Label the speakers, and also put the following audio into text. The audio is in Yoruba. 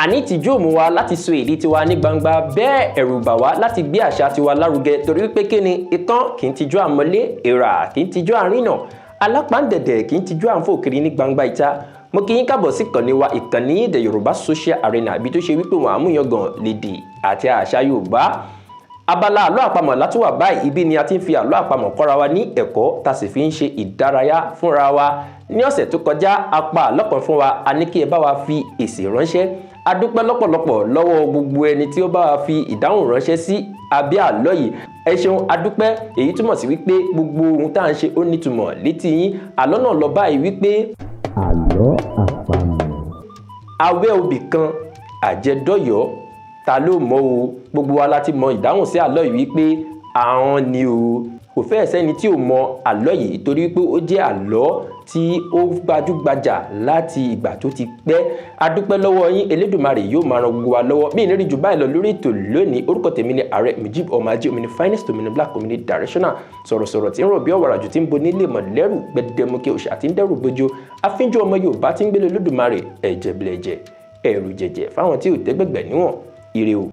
Speaker 1: Àní ìtìjú ò mú wa láti sọ èdè tiwa ní gbangba, bẹ́ẹ̀ ẹ̀rù bà wá láti gbé àṣà tiwa lárugẹ, torí wípé kíni? Ikán kì í tijú àmọ́lé, èèrà kì í tijú àrínà, alápàǹdẹ̀dẹ̀ kì í tijú àǹfò kiri ní gbangba ìta. Mo kí yín káàbọ̀ sí ìkànnì wa, ìkànnì The Yorùbá Social Arena, ibi tó ṣe wípé wọn àmúyangàn lédè àti àṣà Yorùbá. Abala àlọ́ àpamọ̀ látúwà báyìí. Ibi ni a ti ń fi àlọ́ àpamọ̀ kọ́ra wa ní ẹ̀kọ́, tá a sì fi ń ṣe ìdárayá fúnra wa. Ní ọ̀sẹ̀ tó kọjá, a pa àlọ́ kan fún wa, a ní kí ẹ bá wa fi èsì ránṣẹ́. A dúpẹ́ lọ́pọ̀lọpọ̀ lọ́wọ́ gbogbo ẹni tí ó bá wa fi ìdáhùn ránṣẹ́ sí abẹ́ àlọ́ yìí. Ẹ ṣeun, a dúpẹ́. Èyí túmọ̀ sí wípé gbogbo ohun tá à ń ṣe, ó nítumọ̀ létí yín. Àlọ́ náà lọ báyìí wípé:
Speaker 2: Àlọ́ àpamọ̀.
Speaker 1: Awẹ́ obì kan, àjẹdọ́yọ̀ọ́, ta ló mọ̀ o? Gbogbo wa la ti mọ ìdáhùn sí àlọ́ yìí wípé àwọn ni o. Kò fẹ́ẹ̀ sẹ́ni tí ò mọ àlọ́ yìí, torí wípé ó jẹ́ àlọ́ tí ó gbajúgbajà láti ìgbà tó ti pẹ́. A dúpẹ́ lọ́wọ́ yín. Elédùmarè yóò máa ran gbogbo wa lọ́wọ́. Mí ìlérí jù báyìí lọ lórí ètò lónìí. Orúkọ tèmi ni Ààrẹ Mujib ọmọ ajé omini, finest omini, black omini, directional sọ̀rọ̀sọ̀rọ̀ tí ń rọ̀ bí ọ̀wàrà jù, tí ń bo nílé mọ̀lẹ́rù gbẹdẹmukẹ, òṣà tí ń dẹ́rù bojo, afínjú ọmọ Yorùbá tí ń gbélé Olódùmarè, ẹ̀jẹ̀ bilẹ̀jẹ̀, ẹ̀rù jẹ̀jẹ̀ fáwọn tí ò tẹ́gbẹ̀gbẹ̀ níwọ̀n. Ire o.